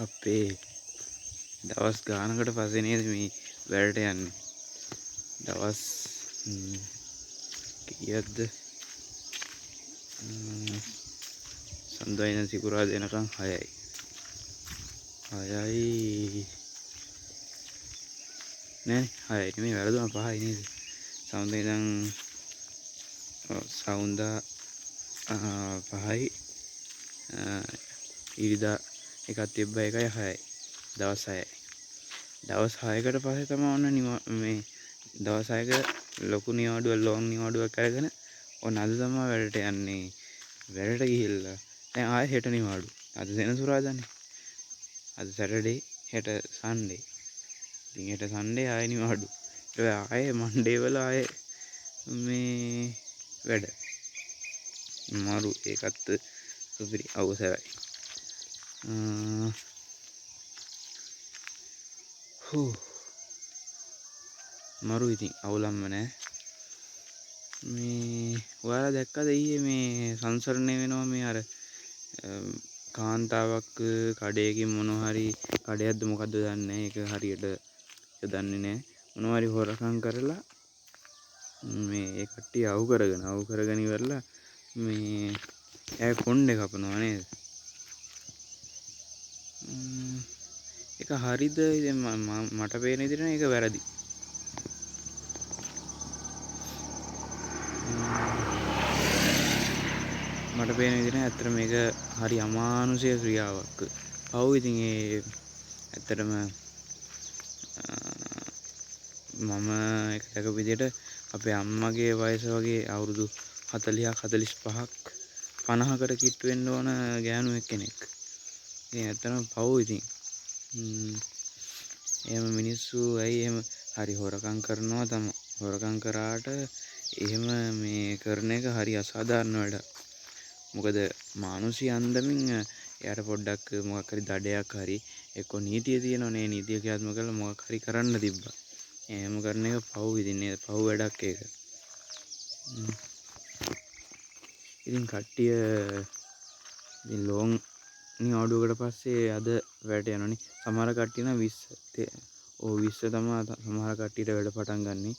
අපේ දවස් ගානකට පස්සේ නේද මේ වැඩට යන්නේ. දවස් කීයක්ද? සඳුදා ඉඳන් සිකුරාදා වෙනකන් 6යි. 6යි නෑනේ 6යි නෙමෙයි වැරදුනා 5යි නේද? සඳුදා ඉඳන් සවුන්දා 5යි ඉරිදා එකක් තිබ්බා එකයි 6යි. දවස් 6යි. දවස් 6කට පස්සේ තමයි ඔන්න මේ දවස් 6ක ලොකු නිවාඩුවක් ලොං නිවාඩුවක් අරගෙන ඔන්න අද තමයි වැඩට යන්නේ. වැඩට ගිහිල්ලා දැන් ආයෙ හෙට නිවාඩු. අද සෙනසුරාදානේ. අද සැටර්ඩේ හෙට සන්ඩේ. ඉතින් හෙට සන්ඩේ ආයෙ නිවාඩු. ඊට පස්සේ ආයෙ මන්ඩේ වල ආයෙ මේ වැඩ. මරු ඒකත් සුපිරි අවසරයි. මරු ඉතින් අවුලම්ම නෑ. මේ ඔයාලා දැක්කද ඊයේ මේ සංසරණය වෙනවා මේ අර කාන්තාවක් කඩේකින් මොනවා හරි කඩයක්ද මොකද්ද දන්නේ නෑ. ඒක හරියට ඒක දන්නේ නෑ. මොනවා හරි හොරකම් කරලා මේ ඒ කට්ටිය අවු කරගෙන ඉවරලා මේ ඇය කොණ්ඩේ කපනවා නේද? ඒක හරිද? ඉතින් මට පේන විදිහට නම් ඒක වැරදි. මට පේන විදිහට නම් ඇත්තටම මේක හරි අමානුෂික ක්‍රියාවක්. පව් ඉතින් ඒ ඇත්තටම මම ඒක දැකපු විදිහට අපේ අම්මගේ වයස වගේ අවුරුදු 40ක් 45ක් 50කට කිට්ටු වෙන්න ඕන ගෑනු එක්කෙනෙක්. ඉතින් ඇත්තටම පව් ඉතින්. එහෙම මිනිස්සු ඇයි එහෙම හරි හොරකම් කරනවා තම. හොරකම් කරාට එහෙම මේ කරන එක හරි අසාධාරණ වැඩක්. මොකද මානුෂික අන්දමින් එයාට පොඩ්ඩක් මොකක් හරි දඩයක් හරි එක්ක නීතිය තියෙනවනේ. නීතිය ක්‍රියාත්මක කරලා මොකක් හරි කරන්න තිබ්බා. එහෙම කරන එක පව් ඉතින් නේද? පව් වැඩක් ඒක. ඉතින් කට්ටිය ඉතින් ලෝන් නිවාඩුවකට පස්සේ අද වැඩ යනවනේ. සමහර කට්ටිය නම් 20 ඔව් 20 තමා සමහර කට්ටියට වැඩ පටන් ගන්නෙ.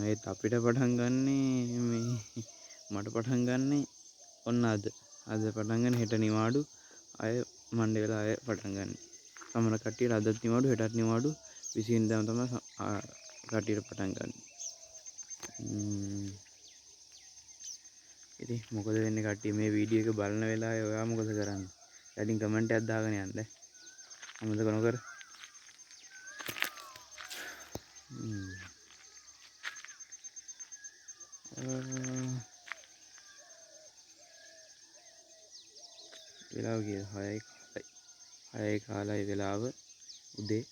ඒත් අපිට පටන් ගන්නේ මේ මට පටන් ගන්නේ ඔන්න අද. අද පටන් ගන්න හෙට නිවාඩු අය මණ්ඩේ වෙලා අය පටන් ගන්න. සමහර කට්ටියට අදත් නිවාඩු හෙටත් නිවාඩු 20 වෙනිදාම තමයි කට්ටියට පටන් ගන්න. ඉතින් මොකද වෙන්නේ කට්ටිය මේ වීඩියෝ එක බලන වෙලාවේ ඔයා මොකද කරන්නේ? යටින් කමෙන්ට් එකක් දාගෙන යන්න. අමතක නොකර. වෙලාව කීයද? හයයි කාලයි. හයයි කාලයි වෙලාව උදේ.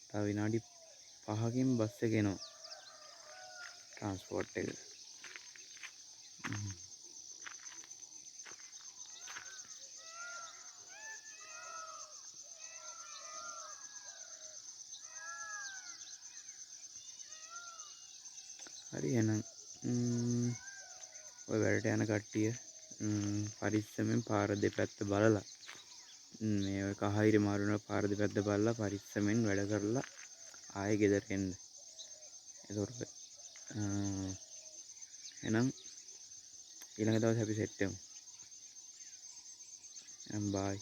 තව විනාඩි 5කින් බස් එක එනවා. ට්‍රාන්ස්පෝට් එක. හරි එහෙනම් ඔය වැඩට යන කට්ටිය පරිස්සමෙන් පාර දෙපැත්ත බලලා මේ ඔය කහහිරි මාරු වෙන පාර දෙපැත්ත බලලා පරිස්සමෙන් වැඩ කරලා ආයෙ ගෙදර එන්න. එතකොට එහෙනම් ඊළඟ දවසේ අපි සෙට් වෙමු. එහෙනම් බායි.